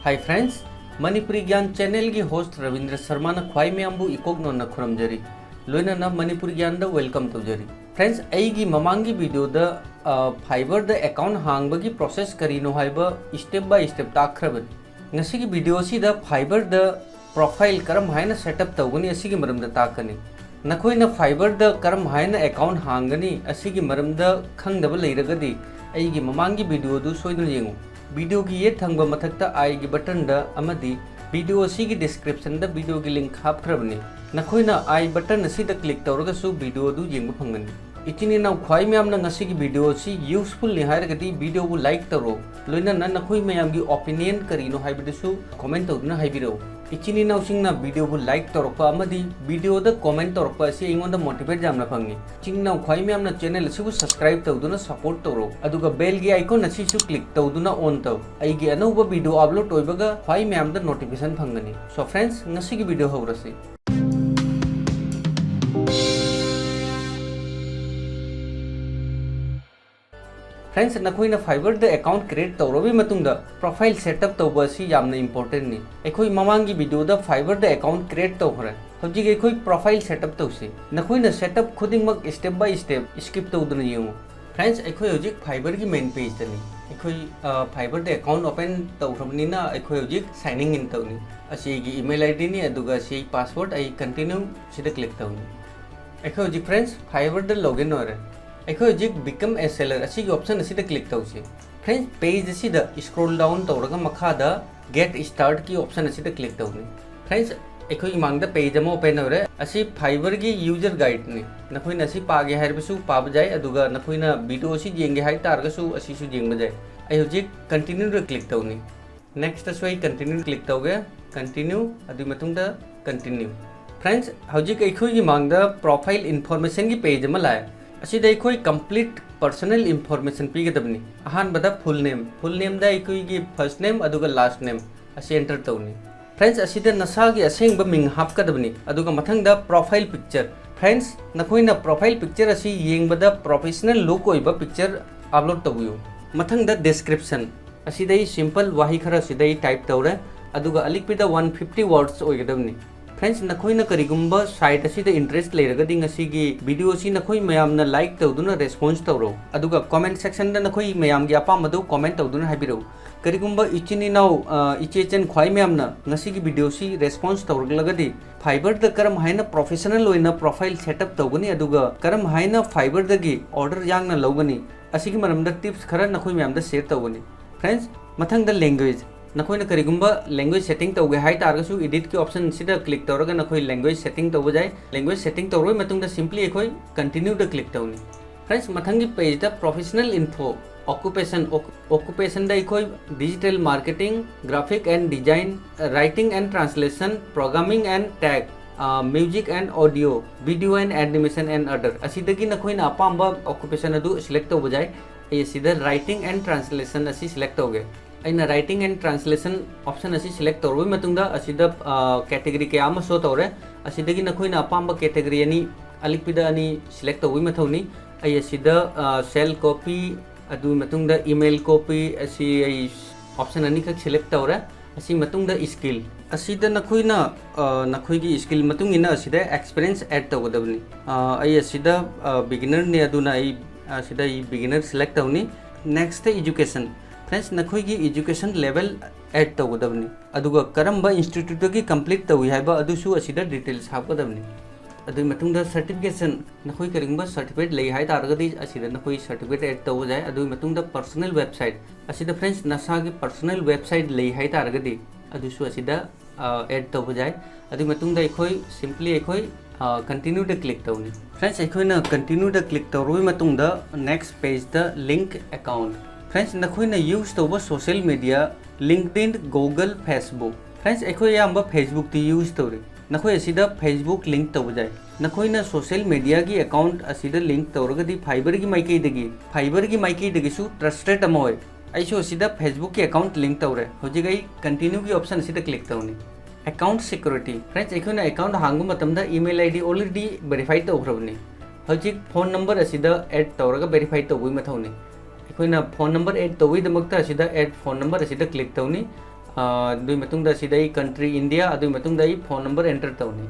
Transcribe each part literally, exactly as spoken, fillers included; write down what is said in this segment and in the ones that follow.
Hi friends, Manipuri ꯒ꯭ꯌꯥꯟ ꯆꯦꯅꯦꯜꯒꯤ host Rabindra ꯁꯔꯃꯥꯅ ꯈ꯭ꯋꯥꯏ ꯃꯌꯥꯝꯕꯨ ꯏꯀꯣꯛ ꯅꯣꯟꯅ ꯈꯨꯔꯨꯝꯖꯔꯤ꯫ ꯂꯣꯏꯅꯅ ꯃꯅꯤꯄꯨꯔꯤ ꯒ꯭ꯌꯥꯟꯗ ꯋꯦꯜꯀꯝ ꯇꯧꯖꯔꯤ꯫ ꯐ꯭ꯔꯦꯟꯁ, ꯑꯩꯒꯤ ꯃꯃꯥꯡꯒꯤ ꯚꯤꯗꯤꯑꯣꯗ, ꯑ, ꯐꯥꯏꯕꯔꯗ ꯑꯦꯀꯥꯎꯟ ꯍꯥꯡꯕꯒꯤ ꯄ꯭ꯔꯣꯁꯦꯁ ꯀꯔꯤꯅꯣ ꯍꯥꯏꯕ ꯁ꯭ꯇꯦꯞ ꯕꯥꯏ ꯁ꯭ꯇꯦꯞ ꯇꯥꯛꯈ꯭ꯔꯕꯅꯤ꯫ ꯉꯁꯤꯒꯤ ꯚꯤꯗꯤꯑꯣ ꯑꯁꯤꯗ ꯐꯥꯏꯕꯔꯗ ꯄ꯭ꯔꯣꯐꯥꯏꯜ ꯀꯔꯝ ꯍꯥꯏꯅ ꯁꯦꯠ ꯑꯞ ꯇꯧꯒꯅꯤ ꯑꯁꯤꯒꯤ ꯃꯔꯝꯗ ꯇꯥꯛꯀꯅꯤ꯫ ꯅꯈꯣꯏꯅ ꯐꯥꯏꯕꯔꯗ ꯀꯔꯝ ꯍꯥꯏꯅ ꯑꯦꯀꯥꯎꯟ ꯍꯥꯡꯒꯅꯤ ꯑꯁꯤꯒꯤ ꯃꯔꯝꯗ ꯈꯪꯗꯕ ꯂꯩꯔꯒꯗꯤ ꯑꯩꯒꯤ ꯃꯃꯥꯡꯒꯤ ꯚꯤꯗꯤꯑꯣꯗꯨ ꯁꯣꯏꯗꯅ ꯌꯦꯡꯉꯨ꯫ ꯚꯤꯗꯤꯑꯣꯒꯤ ꯌꯦꯠ ꯊꯪꯕ ꯃꯊꯛꯇ ꯑꯥꯏꯒꯤ ꯕꯇꯟꯗ ꯑꯃꯗꯤ ꯚꯤꯗꯤꯑꯣ ꯑꯁꯤꯒꯤ ꯗꯤꯁꯀ꯭ꯔꯤꯞꯁꯟꯗ ꯚꯤꯗꯤꯑꯣꯒꯤ ꯂꯤꯡꯛ ꯍꯥꯞꯈ꯭ꯔꯕꯅꯤ꯫ ꯅꯈꯣꯏꯅ ꯑꯥꯏ ꯕꯇꯟ ꯑꯁꯤꯗ ꯀ꯭ꯂꯤꯛ ꯇꯧꯔꯒꯁꯨ ꯚꯤꯗꯤꯑꯣ ꯑꯗꯨ ꯌꯦꯡꯕ ꯐꯪꯒꯅꯤ꯫ ꯏꯆꯤꯟ ꯏꯅꯥꯎ ꯈ꯭ꯋꯥꯏ ꯃꯌꯥꯝꯅ ꯉꯁꯤꯒꯤ ꯚꯤꯗꯤꯑꯣ ꯑꯁꯤ ꯌꯨꯁꯐꯨꯜꯅꯤ ꯍꯥꯏꯔꯒꯗꯤ ꯚꯤꯗꯤꯑꯣꯕꯨ ꯂꯥꯏꯛ ꯇꯧꯔꯣ, ꯂꯣꯏꯅꯅ ꯅꯈꯣꯏ ꯃꯌꯥꯝꯒꯤ ꯑꯣꯄꯤꯅꯤꯌꯟ ꯀꯔꯤꯅꯣ ꯍꯥꯏꯕꯗꯨꯁꯨ ꯀꯣꯃꯦꯟ ꯇꯧꯗꯨꯅ ꯍꯥꯏꯕꯤꯔꯛꯎ꯫ ꯏꯆꯤꯟ ꯏꯅꯥꯎꯁꯤꯡꯅ ꯚꯤꯗꯤꯑꯣꯕꯨ ꯂꯥꯏꯛ ꯇꯧꯔꯛꯄ ꯑꯃꯗꯤ ꯚꯤꯗꯤꯑꯣꯗ ꯀꯣꯃꯦꯟ ꯇꯧꯔꯛꯄ ꯑꯁꯤ ꯑꯩꯉꯣꯟꯗ ꯃꯣꯇꯤꯚꯦꯠ ꯌꯥꯝꯅ ꯐꯪꯉꯤ꯫ ꯏꯆꯤꯟ ꯏꯅꯥꯎ ꯈ꯭ꯋꯥꯏ ꯃꯌꯥꯝꯅ ꯆꯦꯅꯦꯜ ꯑꯁꯤꯕꯨ ꯁꯕꯁꯀ꯭ꯔꯥꯏꯕ ꯇꯧꯗꯨꯅ ꯁꯄꯣꯔꯠ ꯇꯧꯔꯣ, ꯑꯗꯨꯒ ꯕꯦꯜꯒꯤ ꯑꯥꯏꯀꯣꯟ ꯑꯁꯤꯁꯨ ꯀ꯭ꯂꯤꯛ ꯇꯧꯗꯨꯅ ꯑꯣꯟ ꯇꯧ꯫ ꯑꯩꯒꯤ ꯑꯅꯧꯕ ꯚꯤꯗꯤꯑꯣ ꯑꯞꯂꯣꯗ ꯑꯣꯏꯕꯒ ꯈ꯭ꯋꯥꯏ ꯃꯌꯥꯝꯗ ꯅꯣꯇꯤꯐꯤꯀꯦꯁꯟ ꯐꯪꯒꯅꯤ꯫ So friends, ꯉꯁꯤꯒꯤ ꯚꯤꯗꯤꯑꯣ ꯍꯧꯔꯁꯤ꯫ ꯐ꯭ꯔꯦꯟꯁ, ꯅꯈꯣꯏꯅ ꯐꯥꯏꯕꯔꯗ ꯑꯦꯀꯥꯎꯟ ꯀ꯭ꯔꯤꯌꯦꯠ ꯇꯧꯔꯕ ꯃꯇꯨꯡꯗ ꯄ꯭ꯔꯣꯐꯥꯏꯜ ꯁꯦꯠ ꯑꯞ ꯇꯧꯕ ꯑꯁꯤ ꯌꯥꯝꯅ ꯏꯝꯄꯣꯔꯇꯦꯟꯠꯅꯤ꯫ ꯑꯩꯈꯣꯏ ꯃꯃꯥꯡꯒꯤ ꯚꯤꯗꯤꯑꯣꯗ ꯐꯥꯏꯕꯔꯗ ꯑꯦꯀꯥꯎꯟ ꯀ꯭ꯔꯤꯌꯦꯠ ꯇꯧꯈ꯭ꯔꯦ꯫ ꯍꯧꯖꯤꯛ ꯑꯩꯈꯣꯏ ꯄ꯭ꯔꯣꯐꯥꯏꯜ ꯁꯦꯠ ꯑꯞ ꯇꯧꯁꯤ꯫ ꯅꯈꯣꯏꯅ ꯁꯦꯠ ꯑꯞ ꯈꯨꯗꯤꯡꯃꯛ ꯁ꯭ꯇꯦꯞ ꯕꯥꯏ ꯁ꯭ꯇꯦꯞ ꯁ꯭ꯀꯤꯞ ꯇꯧꯗꯨꯅ ꯌꯦꯡꯉꯨ꯫ ꯐ꯭ꯔꯦꯟꯁ, ꯑꯩꯈꯣꯏ ꯍꯧꯖꯤꯛ ꯐꯥꯏꯕꯔꯒꯤ ꯃꯦꯟ ꯄꯦꯖꯇꯅꯤ꯫ ꯑꯩꯈꯣꯏ, ꯑ, ꯐꯥꯏꯕꯔꯗ ꯑꯦꯀꯥꯎꯟ ꯑꯣꯄꯟ ꯇꯧꯈ꯭ꯔꯕꯅꯤꯅ ꯑꯩꯈꯣꯏ ꯍꯧꯖꯤꯛ ꯁꯥꯏꯟ ꯏꯟ ꯇꯧꯅꯤ꯫ ꯑꯁꯤ ꯑꯩꯒꯤ ꯏꯃꯦꯜ ꯑꯥꯏ ꯗꯤꯅꯤ, ꯑꯗꯨꯒ ꯁꯤ ꯑꯩ ꯄꯥꯁꯋꯥꯔꯗ, ꯑꯩ ꯀꯟꯇꯤꯅ꯭ꯌꯨ ꯁꯤꯗ ꯀ꯭ꯂꯤꯛ ꯇꯧꯅꯤ꯫ ꯑꯩꯈꯣꯏ ꯍꯧꯖꯤꯛ ꯐ꯭ꯔꯦꯟꯁ ꯐꯥꯏꯕꯔꯗ ꯂꯣꯒ ꯏꯟ ꯑꯣꯏꯔꯦ꯫ ꯑꯩꯈꯣꯏ ꯍꯧꯖꯤꯛ ꯕꯤꯀꯝ ꯑꯦ ꯁꯦꯂꯔ ꯑꯁꯤꯒꯤ ꯑꯣꯞꯁꯟ ꯑꯁꯤꯗ ꯀ꯭ꯂꯤꯛ ꯇꯧꯁꯤ꯫ ꯐ꯭ꯔꯦꯟꯁ, ꯄꯦꯖ ꯑꯁꯤꯗ ꯁ꯭ꯀ꯭ꯔꯣꯜ ꯗꯥꯎꯟ ꯇꯧꯔꯒ ꯃꯈꯥꯗ ꯒꯦꯠ ꯁ꯭ꯇꯥꯔꯠꯀꯤ ꯑꯣꯞꯁꯟ ꯑꯁꯤꯗ ꯀ꯭ꯂꯤꯛ ꯇꯧꯅꯤ꯫ ꯐ꯭ꯔꯦꯟꯁ, ꯑꯩꯈꯣꯏꯒꯤ ꯃꯥꯡꯗ ꯄꯦꯖ ꯑꯃ ꯑꯣꯄꯟ ꯑꯣꯏꯔꯦ꯫ ꯑꯁꯤ ꯐꯥꯏꯕꯔꯒꯤ ꯌꯨꯖꯔ ꯒꯥꯏꯗꯅꯤ꯫ ꯅꯈꯣꯏꯅ ꯑꯁꯤ ꯄꯥꯒꯦ ꯍꯥꯏꯔꯕꯁꯨ ꯄꯥꯕ ꯌꯥꯏ, ꯑꯗꯨꯒ ꯅꯈꯣꯏꯅ ꯚꯤꯗꯤꯑꯣ ꯑꯁꯤ ꯌꯦꯡꯒꯦ ꯍꯥꯏ ꯇꯥꯔꯒꯁꯨ ꯑꯁꯤꯁꯨ ꯌꯦꯡꯕ ꯌꯥꯏ꯫ ꯑꯩ ꯍꯧꯖꯤꯛ ꯀꯟꯇꯤꯅ꯭ꯌꯨꯗ ꯀ꯭ꯂꯤꯛ ꯇꯧꯅꯤ꯫ ꯅꯦꯛꯁꯇꯁꯨ ꯑꯩ ꯀꯟꯇꯤꯅ꯭ꯌꯨ ꯀ꯭ꯂꯤꯛ ꯇꯧꯒꯦ꯫ ꯀꯟꯇꯤꯅ꯭ꯌꯨ, ꯑꯗꯨꯒꯤ ꯃꯇꯨꯡꯗ ꯀꯟꯇꯤꯅ꯭ꯌꯨ꯫ ꯐ꯭ꯔꯦꯟꯁ, ꯍꯧꯖꯤꯛ ꯑꯩꯈꯣꯏꯒꯤ ꯃꯥꯡꯗ ꯄ꯭ꯔꯣꯐꯥꯏꯜ ꯏꯟꯐꯣꯔꯃꯦꯁꯟꯒꯤ ꯄꯦꯖ ꯑꯃ ꯂꯥꯛꯑꯦ꯫ ꯑꯁꯤꯗ ꯑꯩꯈꯣꯏ ꯀꯝꯄ꯭ꯂꯤꯠ ꯄꯔꯁꯅꯦꯜ ꯏꯟꯐꯣꯔꯃꯦꯁꯟ ꯄꯤꯒꯗꯕꯅꯤ꯫ ꯑꯍꯥꯟꯕꯗ ꯐꯨꯜ ꯅꯦꯝ, ꯐꯨꯜ ꯅꯦꯝꯗ ꯑꯩꯈꯣꯏꯒꯤ ꯐꯥꯔꯁ ꯅꯦꯝ ꯑꯗꯨꯒ ꯂꯥꯁ ꯅꯦꯝ ꯑꯁꯤ ꯑꯦꯟꯇꯔ ꯇꯧꯅꯤ꯫ ꯐ꯭ꯔꯦꯟꯁ, ꯑꯁꯤꯗ ꯅꯁꯥꯒꯤ ꯑꯁꯦꯡꯕ ꯃꯤꯡ ꯍꯥꯞꯀꯗꯕꯅꯤ, ꯑꯗꯨꯒ ꯃꯊꯪꯗ ꯄ꯭ꯔꯣꯐꯥꯏꯜ ꯄꯤꯛꯆꯔ꯫ ꯐ꯭ꯔꯦꯟꯁ, ꯅꯈꯣꯏꯅ ꯄ꯭ꯔꯣꯐꯥꯏꯜ ꯄꯤꯛꯆꯔ ꯑꯁꯤ ꯌꯦꯡꯕꯗ ꯄ꯭ꯔꯣꯐꯦꯁꯅꯦꯜ ꯂꯨꯛ ꯑꯣꯏꯕ ꯄꯤꯛꯆꯔ ꯑꯞꯂꯣꯗ ꯇꯧꯕꯤꯌꯨ꯫ ꯃꯊꯪꯗ ꯗꯤꯁꯀ꯭ꯔꯤꯞꯁꯟ꯫ ꯑꯁꯤꯗ ꯑꯩ simple ꯋꯥꯍꯩ ꯈꯔ ꯑꯁꯤꯗ ꯑꯩ type ꯇꯧꯔꯦ, ꯑꯗꯨꯒ ꯑꯂꯤꯛꯄꯤꯗ one fifty words ꯑꯣꯏꯒꯗꯕꯅꯤ꯫ Friends, ꯅꯈꯣꯏꯅ ꯀꯔꯤꯒꯨꯝꯕ site ꯑꯁꯤꯗ interest ꯂꯩꯔꯒꯗꯤ ꯉꯁꯤꯒꯤ video ꯑꯁꯤ ꯅꯈꯣꯏ ꯃꯌꯥꯝꯅ like ꯇꯧꯗꯨꯅ response ꯇꯧꯔꯛꯎ, ꯑꯗꯨꯒ comment section ꯗ ꯅꯈꯣꯏ ꯃꯌꯥꯝꯒꯤ ꯑꯄꯥꯝꯕꯗꯨ comment ꯇꯧꯗꯨꯅ ꯍꯥꯏꯕꯤꯔꯛꯎ꯫ ꯀꯔꯤꯒꯨꯝꯕ ꯏꯆꯤꯟ ꯏꯅꯥꯎ, ꯑ, ꯏꯆꯦ ꯏꯆꯟ ꯈ꯭ꯋꯥꯏ ꯃꯌꯥꯝꯅ ꯉꯁꯤꯒꯤ video ꯑꯁꯤ response ꯇꯧꯔꯛꯂꯒꯗꯤ Fiverr ꯗ ꯀꯔꯝ ꯍꯥꯏꯅ professional ꯑꯣꯏꯅ profile setup ꯇꯧꯒꯅꯤ, ꯑꯗꯨꯒ ꯀꯔꯝ ꯍꯥꯏꯅ Fiverr ꯗꯒꯤ order ꯌꯥꯡꯅ ꯂꯧꯒꯅꯤ, ꯑꯁꯤꯒꯤ ꯃꯔꯝꯗ tips ꯈꯔ ꯅꯈꯣꯏ ꯃꯌꯥꯝꯗ share ꯇꯧꯒꯅꯤ꯫ Friends, ꯃꯊꯪꯗ language꯫ ꯅꯈꯣꯏꯅ ꯀꯔꯤꯒꯨꯝꯕ language setting ꯇꯧꯒꯦ ꯍꯥꯏ ꯇꯥꯔꯒꯁꯨ edit ꯀꯤ option ꯁꯤꯗ click ꯇꯧꯔꯒ ꯅꯈꯣꯏ language setting ꯇꯧꯕ ꯌꯥꯏ꯫ Language setting ꯇꯧꯔꯕ ꯃꯇꯨꯡꯗ simply ꯑꯩꯈꯣꯏ continue ꯗ click ꯇꯧꯅꯤ꯫ Friends, ꯃꯊꯪꯒꯤ page ꯇ professional info, occupation, oc-, occupation ꯗ ꯑꯩꯈꯣꯏ digital marketing, graphic and design, writing and translation, programming and tech, ꯑ, music and audio, video and animation and other ꯑꯁꯤꯗꯒꯤ ꯅꯈꯣꯏꯅ ꯑꯄꯥꯝꯕ occupation ꯑꯗꯨ select ꯇꯧꯕ ꯌꯥꯏ꯫ ꯑꯩ ꯑꯁꯤꯗ writing and translation ꯑꯁꯤ select ꯇꯧꯒꯦ꯫ ꯑꯩꯅ writing and translation option ꯑꯁꯤ select ꯇꯧꯔꯕ ꯃꯇꯨꯡꯗ ꯑꯁꯤꯗ, ꯑ, category ꯀꯌꯥ ꯑꯃ show ꯇꯧꯔꯦ꯫ ꯑꯁꯤꯗꯒꯤ ꯅꯈꯣꯏꯅ ꯑꯄꯥꯝꯕ category ꯑꯅꯤ, ꯑꯂꯤꯛꯄꯤꯗ ꯑꯅꯤ select ꯇꯧꯕꯒꯤ ꯃꯊꯧꯅꯤ꯫ ꯑꯩ ꯑꯁꯤꯗ, ꯑ, sell copy, ꯑꯗꯨꯒꯤ ꯃꯇꯨꯡꯗ email copy ꯑꯁꯤ ꯑꯩ option ꯑꯅꯤꯈꯛ select ꯇꯧꯔꯦ꯫ ꯑꯁꯤ ꯃꯇꯨꯡꯗ skill꯫ ꯑꯁꯤꯗ ꯅꯈꯣꯏꯅ, ꯑ, ꯅꯈꯣꯏꯒꯤ skill ꯃꯇꯨꯡ ꯏꯟꯅ ꯑꯁꯤꯗ experience add ꯇꯧꯒꯗꯕꯅꯤ꯫ ꯑ, ꯑꯩ ꯑꯁꯤꯗ, ꯑ, beginner ꯅꯤ, ꯑꯗꯨꯅ ꯑꯩ ꯑꯁꯤꯗ ꯑꯩ beginner select ꯇꯧꯅꯤ꯫ Next education꯫ Friends, ꯅꯈꯣꯏꯒꯤ education level add ꯇꯧꯒꯗꯕꯅꯤ, ꯑꯗꯨꯒ ꯀꯔꯝꯕ institute ꯇꯒꯤ complete ꯇꯧꯏ ꯍꯥꯏꯕ ꯑꯗꯨꯁꯨ ꯑꯁꯤꯗ details ꯍꯥꯞꯀꯗꯕꯅꯤ꯫ ꯑꯗꯨꯒꯤ ꯃꯇꯨꯡꯗ certification, ꯅꯈꯣꯏ ꯀꯔꯤꯒꯨꯝꯕ certificate ꯂꯩ ꯍꯥꯏ ꯇꯥꯔꯒꯗꯤ ꯑꯁꯤꯗ ꯅꯈꯣꯏ certificate add ꯇꯧꯕ ꯌꯥꯏ꯫ ꯑꯗꯨꯒꯤ ꯃꯇꯨꯡꯗ personal website, ꯑꯁꯤꯗ friends ꯅꯁꯥꯒꯤ personal website ꯂꯩ ꯍꯥꯏ ꯇꯥꯔꯒꯗꯤ ꯑꯗꯨꯁꯨ ꯑꯁꯤꯗ, ꯑ, add ꯇꯧꯕ ꯌꯥꯏ꯫ ꯑꯗꯨꯒꯤ ꯃꯇꯨꯡꯗ ꯑꯩꯈꯣꯏ simply ꯑꯩꯈꯣꯏ, ꯑ, continue ꯗ click ꯇꯧꯅꯤ꯫ Friends, ꯑꯩꯈꯣꯏꯅ continue ꯗ click ꯇꯧꯔꯕ ꯃꯇꯨꯡꯗ next page ꯇ link account꯫ Friends, ꯅꯈꯣꯏꯅ use ꯇꯧꯕ social media, LinkedIn, Google, Facebook꯫ Friends, ꯑꯩꯈꯣꯏ ꯑꯌꯥꯝꯕ Facebook ꯇꯤ use ꯇꯧꯔꯤ꯫ ꯅꯈꯣꯏ ꯑꯁꯤꯗ Facebook link ꯇꯧꯕ ꯌꯥꯏ꯫ ꯅꯈꯣꯏꯅ social media ꯒꯤ account ꯑꯁꯤꯗ link ꯇꯧꯔꯒꯗꯤ Fiverr ꯒꯤ ꯃꯥꯏꯀꯩꯗꯒꯤ, Fiverr ꯒꯤ ꯃꯥꯏꯀꯩꯗꯒꯤꯁꯨ trusted ꯑꯃ ꯑꯣꯏ꯫ ꯑꯩꯁꯨ ꯑꯁꯤꯗ Facebook ꯀꯤ account link ꯇꯧꯔꯦ꯫ ꯍꯧꯖꯤꯛ ꯑꯩ continue ꯒꯤ option ꯑꯁꯤꯗ click ꯇꯧꯅꯤ꯫ Account security꯫ Friends, ꯑꯩꯈꯣꯏꯅ account ꯍꯥꯡꯕ ꯃꯇꯝꯗ email ID already verify ꯇꯧꯈ꯭ꯔꯕꯅꯤ꯫ ꯍꯧꯖꯤꯛ phone number ꯑꯁꯤꯗ add ꯇꯧꯔꯒ verify ꯇꯧꯕꯒꯤ ꯃꯊꯧꯅꯤ꯫ ꯑꯩꯈꯣꯏꯅ phone number add ꯇꯧꯕꯒꯤꯗꯃꯛꯇ ꯑꯁꯤꯗ add phone number ꯑꯁꯤꯗ click ꯇꯧꯅꯤ꯫ ꯑꯗꯨꯒꯤ ꯃꯇꯨꯡꯗ ꯑꯁꯤꯗ ꯑꯩ country India, ꯑꯗꯨꯒꯤ ꯃꯇꯨꯡꯗ ꯑꯩ phone number enter ꯇꯧꯅꯤ꯫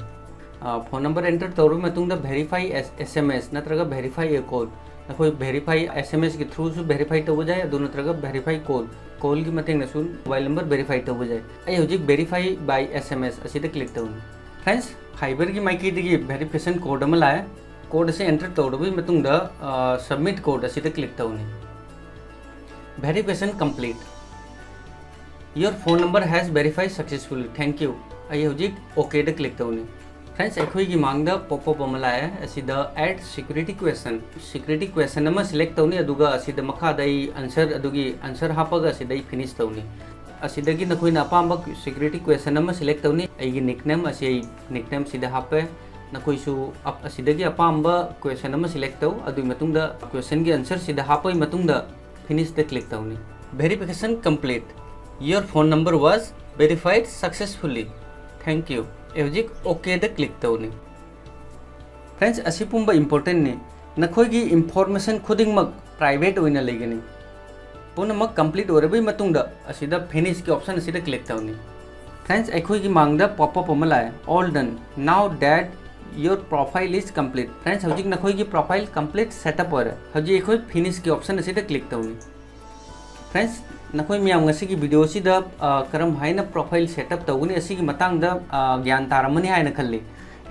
Phone number enter ꯇꯧꯔꯕ ꯃꯇꯨꯡꯗ verify SMS ꯅꯠꯇ꯭ꯔꯒ verify a call, ꯅꯈꯣꯏ verify SMSꯀꯤ throughꯁꯨ verify ꯇꯧꯕ ꯌꯥꯏ, ꯑꯗꯨ ꯅꯠꯇ꯭ꯔꯒ verify call, callꯒꯤ ꯃꯇꯦꯡꯅꯁꯨ mobile number verify ꯇꯧꯕ ꯌꯥꯏ꯫ ꯑꯩ ꯍꯧꯖꯤꯛ verify by SMS ꯑꯁꯤꯗ click ꯇꯧꯅꯤ꯫ Friends, Fiverrꯒꯤ ꯃꯥꯏꯀꯩꯗꯒꯤ verification code ꯑꯃ ꯂꯥꯛꯑꯦ꯫ Code ꯑꯁꯤ enter ꯇꯧꯔꯕꯒꯤ ꯃꯇꯨꯡꯗ submit code ꯑꯁꯤꯗ click ꯇꯧꯅꯤ꯫ Verification complete. Your phone number has verified successfully. Thank you. ꯑꯩ ꯍꯧꯖꯤꯛ OK ꯗ click ꯇꯧꯅꯤ꯫ Friends, ꯑꯩꯈꯣꯏꯒꯤ ꯃꯥꯡꯗ pop up ꯑꯃ ꯂꯥꯛꯑꯦ꯫ ꯑꯁꯤꯗ add security question, security question ꯑꯃ select ꯇꯧꯅꯤ, ꯑꯗꯨꯒ ꯑꯁꯤꯗ ꯃꯈꯥꯗ ꯑꯩ answer, ꯑꯗꯨꯒꯤ answer ꯍꯥꯞꯄꯒ ꯑꯁꯤꯗ ꯑꯩ finish ꯇꯧꯅꯤ꯫ ꯑꯁꯤꯗꯒꯤ ꯅꯈꯣꯏꯅ ꯑꯄꯥꯝꯕ security question ꯑꯃ select ꯇꯧꯅꯤ꯫ ꯑꯩꯒꯤ nickname ꯑꯁꯤ ꯑꯩ nickname ꯁꯤꯗ ꯍꯥꯞꯄꯦ꯫ ꯅꯈꯣꯏꯁꯨ ꯑꯞ-, ꯑꯁꯤꯗꯒꯤ ꯑꯄꯥꯝꯕ question ꯑꯃ select ꯇꯧ꯫ ꯑꯗꯨꯒꯤ ꯃꯇꯨꯡꯗ questionꯒꯤ answer ꯁꯤꯗ ꯍꯥꯞꯄꯒꯤ ꯃꯇꯨꯡꯗ finish ꯗ click ꯇꯧꯅꯤ꯫ Verification complete. Your phone number was verified successfully. Thank you. ꯑꯩ ꯍꯧꯖꯤꯛ OK ꯗ click ꯇꯧꯅꯤ꯫ Friends, ꯑꯁꯤ ꯄꯨꯝꯕ importantꯅꯤ꯫ ꯅꯈꯣꯏꯒꯤ information ꯈꯨꯗꯤꯡꯃꯛ private ꯑꯣꯏꯅ ꯂꯩꯒꯅꯤ꯫ ꯄꯨꯝꯅꯃꯛ complete ꯑꯣꯏꯔꯕꯒꯤ ꯃꯇꯨꯡꯗ ꯑꯁꯤꯗ finishꯀꯤ option ꯑꯁꯤꯗ click ꯇꯧꯅꯤ꯫ Friends, ꯑꯩꯈꯣꯏꯒꯤ ꯃꯥꯡꯗ pop up ꯑꯃ ꯂꯥꯛꯑꯦ, "All done. Now that your profile is complete." Friends, ꯍꯧꯖꯤꯛ ꯅꯈꯣꯏꯒꯤ profile complete setup ꯑꯣꯏꯔꯦ꯫ ꯍꯧꯖꯤꯛ ꯑꯩꯈꯣꯏ finishꯀꯤ option ꯑꯁꯤꯗ click ꯇꯧꯅꯤ꯫ Friends, ꯅꯈꯣꯏ ꯃꯌꯥꯝ ꯉꯁꯤꯒꯤ video ꯑꯁꯤꯗ, ꯑ, ꯀꯔꯝ ꯍꯥꯏꯅ profile setup ꯇꯧꯒꯅꯤ ꯑꯁꯤꯒꯤ ꯃꯇꯥꯡꯗ, ꯑ, ꯒ꯭ꯌꯥꯟ ꯇꯥꯔꯝꯃꯅꯤ ꯍꯥꯏꯅ ꯈꯜꯂꯤ꯫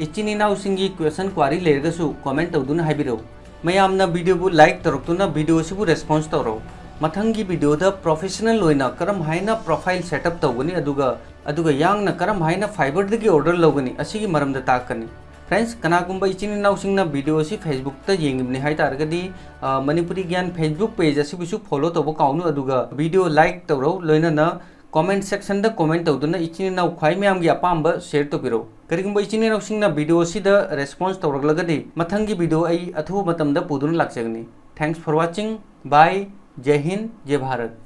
ꯏꯆꯤꯟ ꯏꯅꯥꯎꯁꯤꯡꯒꯤ question query ꯂꯩꯔꯒꯁꯨ comment ꯇꯧꯗꯨꯅ ꯍꯥꯏꯕꯤꯔꯛꯎ꯫ ꯃꯌꯥꯝꯅ videoꯕꯨ like ꯇꯧꯔꯛꯇꯨꯅ video ꯑꯁꯤꯕꯨ response ꯇꯧꯔꯛꯎ꯫ ꯃꯊꯪꯒꯤ videoꯗ professional ꯑꯣꯏꯅ ꯀꯔꯝ ꯍꯥꯏꯅ profile setup ꯇꯧꯒꯅꯤ, ꯑꯗꯨꯒ, ꯑꯗꯨꯒ ꯌꯥꯡꯅ ꯀꯔꯝ ꯍꯥꯏꯅ Fiverrꯗꯒꯤ order ꯂꯧꯒꯅꯤ ꯑꯁꯤꯒꯤ ꯃꯔꯝꯗ ꯇꯥꯛꯀꯅꯤ꯫ Friends, ꯀꯅꯥꯒꯨꯝꯕ ꯏꯆꯤꯟ ꯏꯅꯥꯎꯁꯤꯡꯅ videoꯁꯤ Facebookꯇ ꯌꯦꯡꯂꯤꯕꯅꯤ ꯍꯥꯏ ꯇꯥꯔꯒꯗꯤ, ꯑ, Manipuri Gyan Facebook page ꯑꯁꯤꯕꯨꯁꯨ follow ꯇꯧꯕ ꯀꯥꯎꯅꯨ, ꯑꯗꯨꯒ video like ꯇꯧꯔꯧ, ꯂꯣꯏꯅꯅ comment sectionꯗ comment ꯇꯧꯗꯨꯅ ꯏꯆꯤꯟ ꯏꯅꯥꯎ ꯈ꯭ꯋꯥꯏ ꯃꯌꯥꯝꯒꯤ ꯑꯄꯥꯝꯕ share ꯇꯧꯕꯤꯔꯧ꯫ ꯀꯔꯤꯒꯨꯝꯕ ꯏꯆꯤꯟ ꯏꯅꯥꯎꯁꯤꯡꯅ video ꯑꯁꯤꯗ response ꯇꯧꯔꯛꯂꯒꯗꯤ ꯃꯊꯪꯒꯤ video ꯑꯩ ꯑꯊꯨꯕ ꯃꯇꯝꯗ ꯄꯨꯗꯨꯅ ꯂꯥꯛꯆꯒꯅꯤ꯫ Thanks for watching. Bye. Jai Hind, Jai Bharat.